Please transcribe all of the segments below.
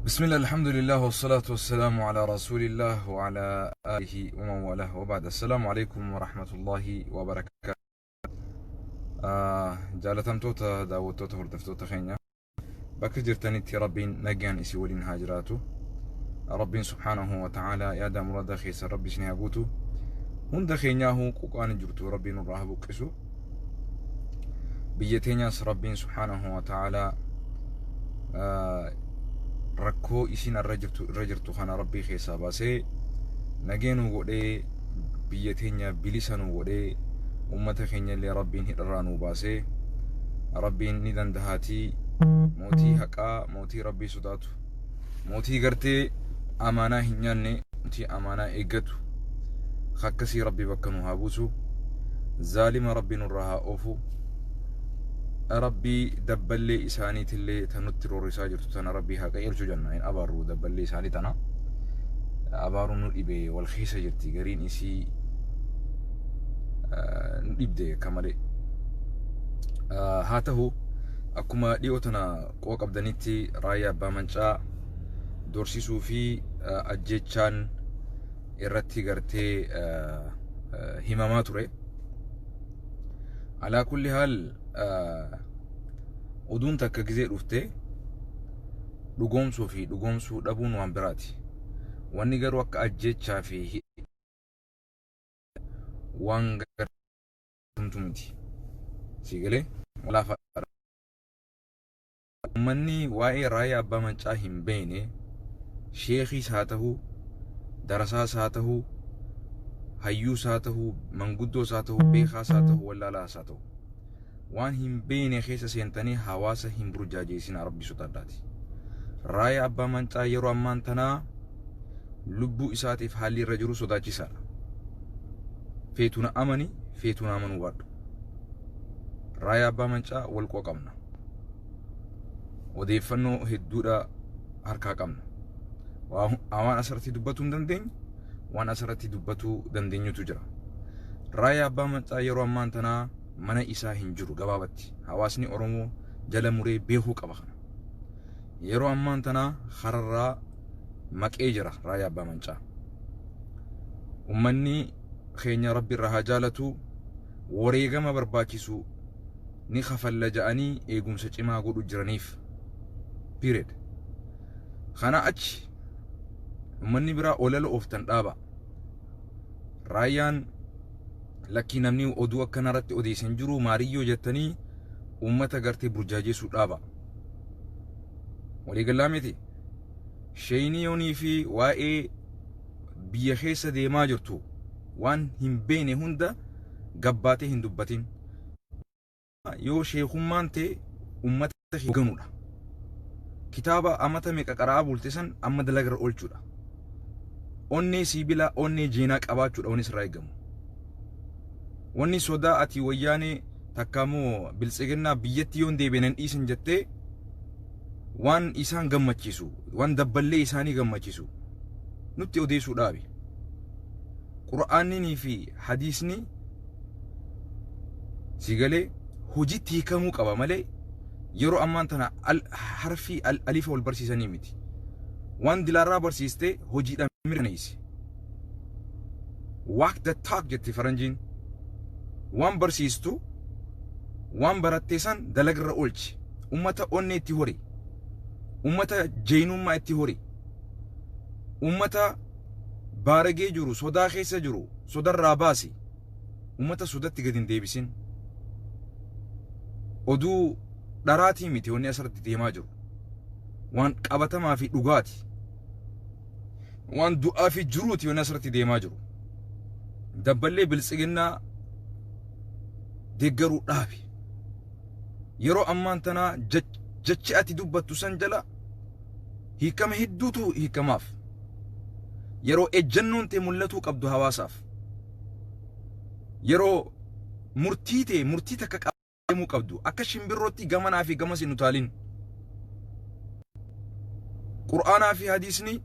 Bismillah, alhamdulillah, wassalatu wassalamu ala rasulillah wa ala alihi wa man walah wa ba'd. Assalaamu alaikum wa rahmatullahi wa barakatuh. Jaalatamtoota daawwattoota hordoftoota keenya bakka jirtanitti Rabbiin nagaan isin waliin haa jiraatu. Rabbiin subhaanahu wa ta'ala yaada murada keessa Rabbi isin haa guutu. Hunda keenyaahuu quqaan jirtu Rabbiin nurraa haa buqqisu. Biyya teenyaas Rabbiin subhaanahu wa ta'ala rakkoo isiin irra jirtu irra jirtu kana Rabbii keessaa baasee nagee nuu godhee, biyya teenya bilisa nuu godhee, ummata keenya illee Rabbiin hidharraa nuu baasee, Rabbiin ni dandahaatii mootii haqaa, mootii Rabbii sodaatu, mootii gartee amaanaa hin nyaanne, mootii amaanaa eeggatu akkasii Rabbi bakka nu haa buusu. Zaalima Rabbi nurraa haa oofu. Rabbii dabballee isaaniitillee ta nutti roorrisaa jirtu tana Rabbii haa qajeelchu jenna. Hin abaarru dabballee isaanii tana. Abaaruun nu dhibe, wal keessa jirti gariin isii nu dhibde akka malee. Haa ta'u, akkuma dhiyoo tana quba qabdanitti Raayyaa Abbaa Mancaa doorsisuu fi ajjeechaan irratti gartee himamaa ture. Alaa kulli haal, oduun takka gizee dhufte dhugoomsuu fi dhugoomsuu dhabuun waan biraati. Wanni garuu akka ajjeechaa fi waan gartumtu miti. Sii galee laafa. Uummanni waa'ee Raayyaa Abbaa Maccaa hin beekne, sheekiis haa ta'u, darasaas haa ta'u, hayyuus haa ta'u, manguddoos haa ta'u, beekaas haa ta'u, wallaalaas haa ta'u. Waan hin beekne keessa seentanii hawaasa hin burjaajeessinaa, Rabbi sodaadhaati. Raayyaa Abbaa Maccaa yeroo ammaan tanaa lubbuu isaatiif haalli irra jiru sodaachisaadha. Feetu na amani, feetu na amanuu baadhu. Raayyaa Abbaa Maccaa wal qabna. Odeeffannoo hedduudha harkaa qabna. Waan asirratti dubbatuu hin dandeenye, waan asirratti dubbatuu dandeenyutu jira. Raayyaa Abbaa Maccaa yeroo ammaan tanaa mana isaa hin jiru gabaabatti. Hawaasni Oromoo jala muree beekuu qaba kana. Yeroo ammaan tanaa hararraa maqee jira Raayyaa Abbaa Maccaa. Uummanni keenya Rabbi irraa haa jaalatu, wareegama barbaachisu ni kafalla ja'anii eegumsa cimaa godhu jiraniif. Period. Kana achi uummanni biraa olala ooftan dhaaba. Raayyaan lakkii, namni oduu akkana irratti odeessan jiru maariyyoo jettanii uummata gartee burjaajeessuu dhaaba. Waliigalaa miti. Sheeyiniyoonii fi waa'ee biyya keessa deemaa jirtu waan hin beekne hunda gabbaatee hin dubbatin. Yoo sheekummaan ta'e uummata hoogganuudha. Kitaaba amata meeqa qara'aa bulte san amma dalagarra oolchuudha. Onnee sibiilaa, onnee jeenaa qabaachuudha wanni sirraa eegamu. Wanni sodaa ati Wayyaanee takka immoo Biltsiginnaa biyyatti yoon deebi'e nan dhiisan jettee waan isaan gammachiisu, waan dabballee isaanii gammachiisu nutti odeessuu dhaabi. Qura'aanninii fi hadiisni si galee hojiitti hiikamuu qaba malee yeroo ammaan tana harfii alifa wal barsiisanii miti. Waan dilaarraa barsiiste hojiidhaan mirkaneessi. "Walk the talk" jetti faranjiin. Waan barsiistu, waan barattee san dalagarra oolchi. Ummata onnee itti hori. Ummata jeenummaa itti hori. Ummata baaragee jiru, sodaa keessa jiru, sodarraa baasi. Ummata sodatti gadi hin deebisin. Oduu dharaatii miti wanni asirratti deemaa jiru. Waan qabatamaa fi dhugaati. Waan du'aa fi jiruuti wanni asirratti deemaa jiru. Dabballee Biltsiginnaa deeggaruu dhaabi. Yeroo ammaan tanaa jechi ati dubbattu san jala hiikama hedduutu hiikamaaf. Yeroo ejjennoon ta'e mul'atuu qabdu hawaasaaf. Yeroo murtii ta'e murtii takka deemuu qabdu. Akka shimbirrootti gamanaa fi gamas hin utaalin. Qur'aanaa fi hadiisni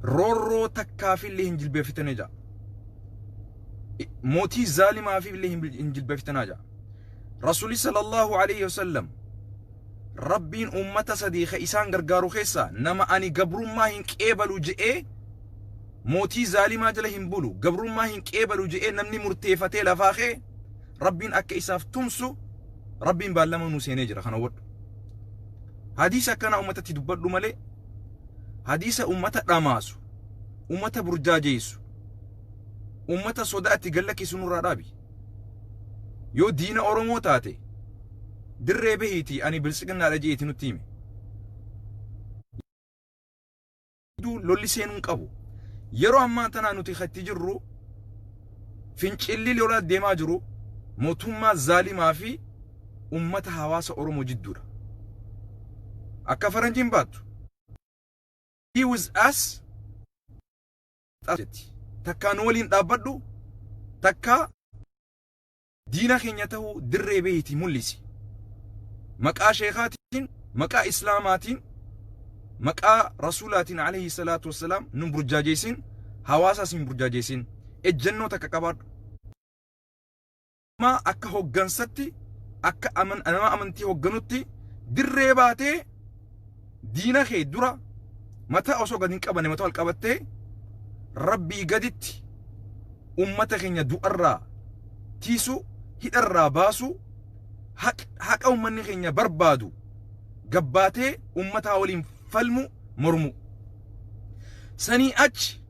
roorroo takkaafillee hin jilbeeffatanii jira. Mootii zaalimaafillee hin jilbeeffatanaa jira. Rasuulli sallallahu alayhi wasallam Rabbiin ummata sadii ka isaan gargaaru keessaa nama ani gabrummaa hin qeebalu je'ee, mootii zaalimaa jala hin bulu, gabrummaa hin qeebalu je'ee namni murteeffatee lafaa kee, Rabbiin akka isaaf tumsu Rabbiin baallama nuu seenee jira. Kana hubadhu. Hadiisa akkanaa ummatatti dubbadhu malee, hadiisa ummata dhamaasu, ummata burjaajeessu, ummata sodaa itti gallakkisu nurraa dhaabi. Yoo diina Oromoo taate, dirree bahiitii ani biltsiginnaadha je'eeti nutti himi. Gidduu lolli seenuu hin qabu. Yeroo ammaa tanaa nuti kan itti jirru, fincilli lolaa deemaa jiru mootummaa zaalimaa fi ummata hawaasa Oromoo jidduudha. Akka faranjiin baattu. "Be with us" jetti. Takkaa nu waliin dhaabbadhu, takkaa diina keenya ta'uu dirree bahiitii mul'isi. Maqaa sheekaatiin, maqaa islaamaatiin, maqaa rasuulaatiin alayhi salaatu wassalaam nun burjaajeessin, hawaasaas hin burjaajeessin. Ejjennoo takka qabaadhu. Maa akka hoggansatti, akka nama amantii hogganutti, dirree baatee diina kee dura mataa osoo gad hin qabanne, mataa ol qabattee, Rabbii gaditti ummata keenya du'arraa tiisu, hidharraa baasu, haqa ummanni keenya barbaadu gabbaatee ummataa waliin falmu, mormu. Sanii achi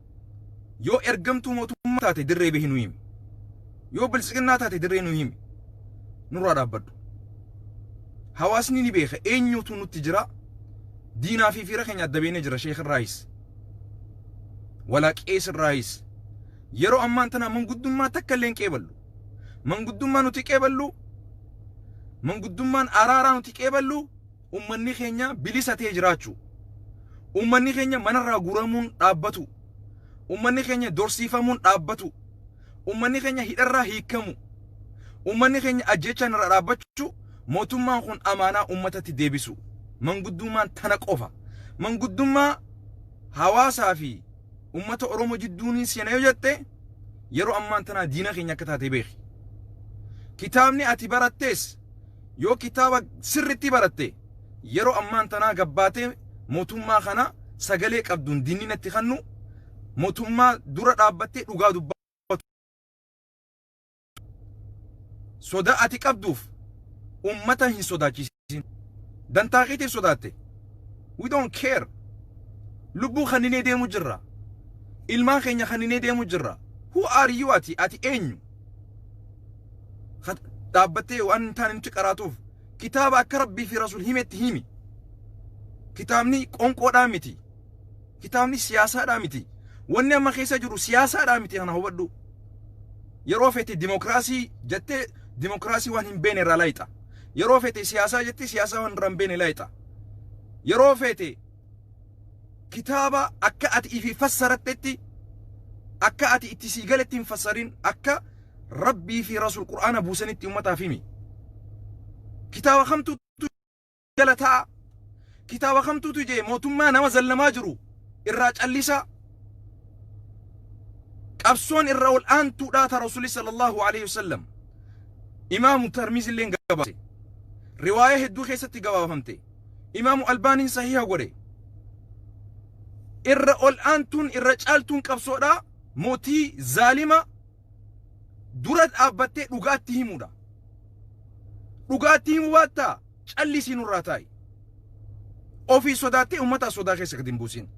yoo ergamtuu mootummaa taate, dirree bahi nu himi. Yoo biltsiginnaa taate, dirree nu himi. Nurraa dhaabbadhu. Hawaasni ni beeka eenyutu nutti jira. Diinaa fi fira keenya adda beeknee jira, sheekirraayis. Walaa qeesirraayis. Yeroo ammaan tana manguddummaa takka illee hin qeeballu. Manguddummaa nuti qeeballu, manguddummaan araaraa nuti qeeballu, ummanni keenya bilisa ta'ee jiraachuu. Ummanni keenya manarraa guramuun dhaabbatu. Ummanni keenya dorsiifamuun dhaabbatu. Ummanni keenya hidharraa hiikamu. Ummanni keenya ajjechaan irraa dhaabbachuu, mootummaan kun amaanaa ummatatti deebisu. Manguddummaan tana qofa. Manguddummaa hawaasaa fi ummata Oromoo jidduun seena yoo jette, yeroo ammaan tanaa diina keenya akka taate beeki. Kitaabni ati barattees, yoo kitaaba sirritti baratte, yeroo ammaan tanaa gabbaatee mootummaa kana sagalee qabduun diinni natti kannu, mootummaa dura dhaabbattee dhugaa dubbatu. Sodaa ati qabduuf ummata hin sodaachisin. Dantaa keetiif sodaatte. We don't care. Lubbuu kaninee deemu jirra. Ilmaan keenya kaninee deemu jirra. Who are you ati? Ati eenyu? Dhaabbattee waan hin taane nutti qaraatuuf, kitaaba akka Rabbii fi Rasuul himetti himi. Kitaabni qonqoodhaa miti. Kitaabni siyaasaadhaa miti. Wanni amma keessa jiru siyaasaadhaa miti, kana hubadhu. Yeroo feete dimokiraasii jettee dimokiraasii waan hin beene irraa laayixa. Yeroo feete siyaasaa jettee siyaasaa waan irraa hin beene laayixa. Yeroo feete kitaaba akka ati ifi fassarattetti, akka ati itti sii galetti hin fassarin, akka Rabbii fi Rasuul Qur'aana buusanitti ummataaf himi. Kitaaba kamtuutu jala ta'a? Kitaaba kamtuutu jee mootummaa nama zallamaa jiru irraa callisaa? Qabsoon irra ol aantuudhaa ta Rasuuli sallallahu alaihi wasallam. Imaamu Tarmizi illee gabaase. Riwaaya hedduu keessatti gabaafamte. Imaamu Albaaniin sahiha godhe. Irra ol aantuun, irra caaltuun qabsoodhaa mootii zaalima dura dhaabbattee dhugaatti himuudha. Dhugaatti himuu baattaa, callisii nurraa taa'i. Ofii sodaattee uummata sodaa keessa gadi hin buusin.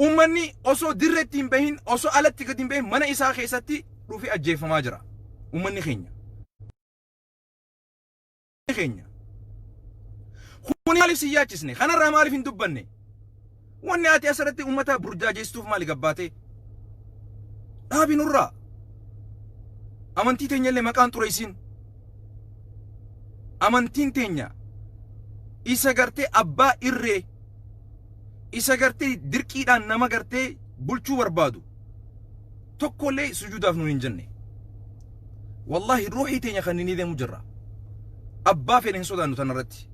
Uummanni osoo dirreetti hin bahin, osoo alatti gadi hin bahin, mana isaa keessatti dhufee ajjeefamaa jira. Uummanni keenya. Keenya. Kuni maaliif si yaachisne? Kanarraa maaliif hin dubbanne? Wanni ati asirratti uummata burjaajeessituuf maali gabbaatee? Dhaabi nurraa. Amantii teenya illee maqaan xureessin. Amantiin teenya isa gartee abbaa irree, isa gartee dirqiidhaan nama gartee bulchuu barbaadu tokkollee sujuudaaf nuun hin jenne. Wallahi, ruuxii teenya kan inni deemu jirra. Abbaa fedhe hin sodaannu tanarratti.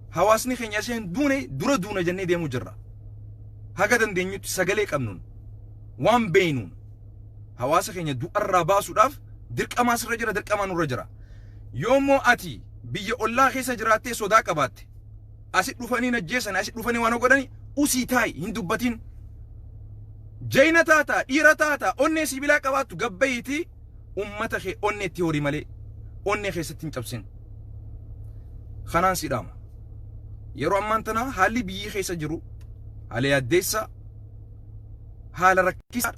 Hawaasni keenya isheen duune dura duuna jennee deemu jirra. Haga dandeenyutti sagalee qabnuun, waan beeynuun, hawaasa keenya du'arraa baasuudhaaf dirqamaa sirra jira, dirqamaa nurra jira. Yoommoo ati Biyya ollaa keessa jiraattee sodaa qabaatte. Asi dhufanii najjeessan, asi dhufanii waan godhani usii taa'i hin dubbatin. Jayna taata, dhiira taata, onnee sibiilaa qabaattu gabbayiitii ummata kee onnee itti horii malee onnee keessatti hin cabsin. Kanaan si dhaama. Yeroo ammaan tana haalli biyyi keessa jiru haala yaaddeessaa, haala rakkisaa.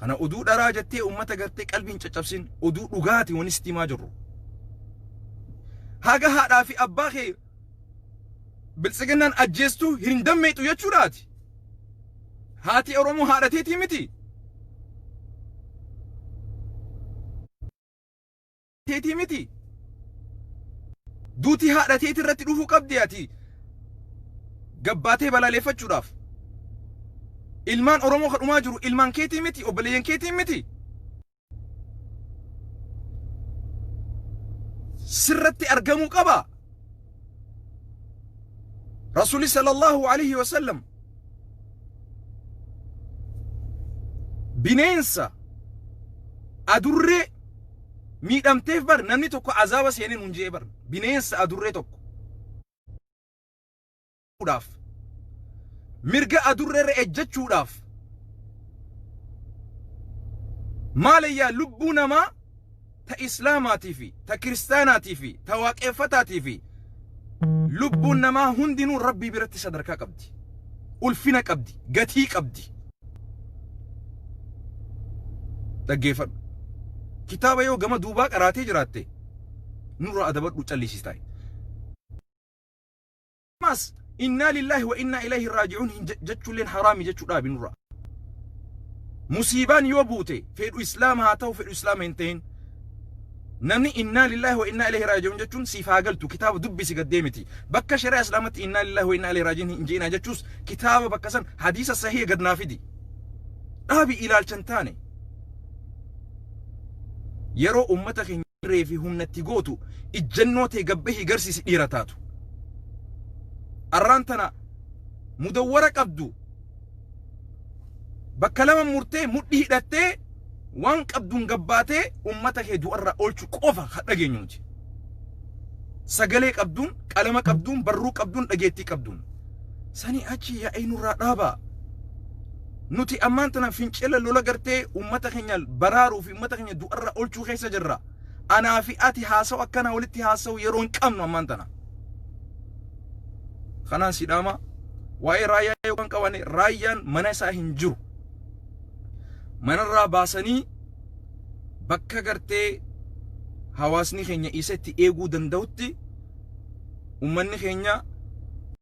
Kana oduu dharaa jettee ummata gartee qalbii hin caccabsin, oduu dhugaati wani sitti himaa jirru. Haga haadhaa fi abbaa kee biltsiginnaan ajjeestuu hin dammeexu jechuudhaati. Haati Oromoo haadha teetii miti. Teetii miti. Duuti haadha teetii irratti dhufuu qabdi ati gabbaatee balaaleffachuudhaaf. Ilmaan Oromoo kan dhumaa jiru ilmaan keetii miti, obboleeyyan keetii miti. Sirratti argamuu qaba. Rasuulli sallallahu alaihi wasallam bineensa adurree miidhamteef bar namni tokko azaaba seenee nuun je'ee bar bineensa adurree tokko dhaaf mirga adurree irra ejjechuudhaaf maalayyaa lubbuu namaa ta islaamaatii fi ta kiristaanaatii fi ta waaqeffataatii fi lubbuun namaa hundinuu rabbii biratti sadarkaa qabdi, ulfina qabdi, gatii qabdi. Dhaggeeffadhu. Kitaaba yoo gama duubaa qaraatee jiraatte nurraa adabadhu callisii taa'i. Ammas innaa lillaahi wa innaa ilayhi raaji'uun hin jechuulleen haraami jechuu dhaabi nurraa. Musiibaan yoo buute fedhu islaama haa ta'u fedhu islaama hin ta'in. Namni innaa lillaahi wa innaa ilayhi raaji'uun jechuun siif haa galtu, kitaaba dubbisi gad deemiti. Bakka shari'aa islaamatti innaa lillaahi wa innaa ilayhi raaji'uun hin je'inaa jechuus kitaaba bakka san hadiisa sahih gad naa fidi. Dhaabi ilaalcha hin taane. Yeroo ummata keenya irree fi humna itti gootu ijjannoo tee gabbahii garsiisi dhiira taatu. Arraan tana mudawwara qabdu bakka lama murtee mudhii hidhattee waan qabduun gabbaatee ummata kee du'arraa oolchu qofa kan dhageenyu nuti. Sagalee qabduun, qalama qabduun, barruu qabduun, dhageettii qabduun. Sanii achi yaa'ii nurraa dhaabaa. Nuti ammaan tana fincila lola gartee ummata keenya baraaruu fi ummata keenya du'arraa oolchuu keessa jirra. Anaa fi ati haasawu akkanaa walitti haasawu yeroo hin qabnu ammaan tana. Kanaan si dhaama. Waa'ee raayyaa yoo kan qabanne raayyaan mana isaa hin jiru. Manarraa baasanii bakka gartee hawaasni keenya isa itti eeguu danda'utti ummanni keenya